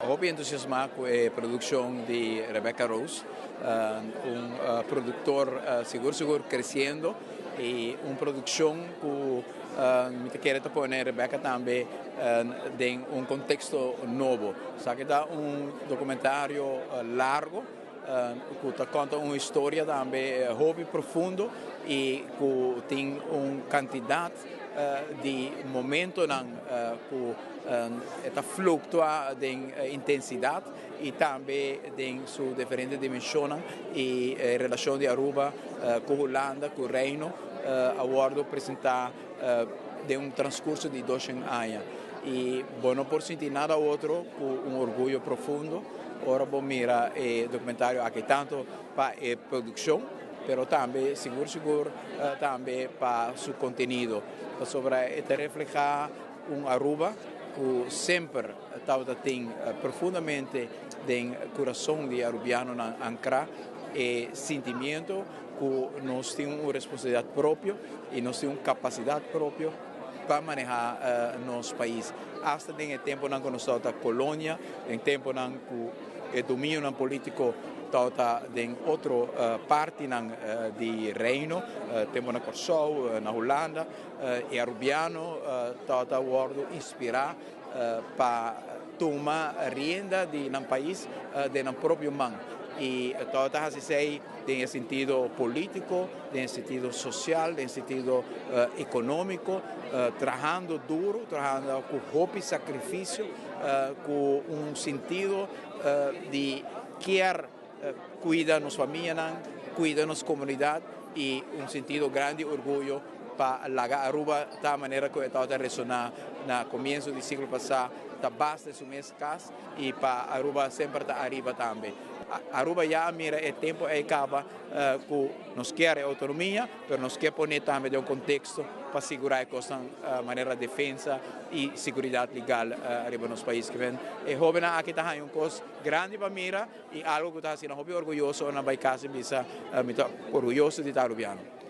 Hopi entusiasma cu e produccion di Rebecca Rose, un productor sigur sigur creciendo y un produccion cu mi ta kere ta pone Rebecca tambe den un contexto nobo. Esaki ta un documentario largo cu ta conta un historia tambe hopi profundo y cu tin un cantidad di momentonan cu ta fluctua den intensidad y tambe den su diferente dimensionnan y e relacion di Aruba cu Hulanda, cu Reino a wordo presenta den un transcurso di doshen aña. Y bo no por sinti nada otro cu un orguyo profundo ora bo mira e documentario aki, tanto pa e produccion, pero tambe sigur sigur tambe pa su contenido, pasobra e ta refleha un Aruba cu semper tabata tin profundamente den curason di Arubianonan ancra e sentimiento cu nos tin un responsabilidad propio y nos tin un capacidad propio pa maneha nos pais. Hasta den e temponan cu nos tabata colonia, den temponan cu e dominionan politico tabata den otro partinan di Reino, tempo na Corsou, na Hulanda, e Arubiano tabata wordo inspira pa tuma rienda di nan pais den nan propio man. Y tabata haci esey den e sentido politico, den e sentido social, den e sentido economico, trahando duro, trahando cu hopi sacrificio, cu un sentido di kier cuida nos famianan, cuida nos comunidad y un sentido grandi orguyo pa laga Aruba ta manera cu e tabata resona na comienzo di siglo pasa, ta basta su mes cas y pa Aruba semper ta ariba tambe. Aruba ya mira e tempo ey caba cu nos kier autonomia, pero nos kier pone tambe den un contexto pa sigura e cosnan manera defensa y seguridad legal ariba nos pais. E hobennan aki ta haya un cos grandi pa mira y algo cu ta haci nan hopi orguyoso na bay cas y bisa: "Mi ta orguyoso di ta Arubiano."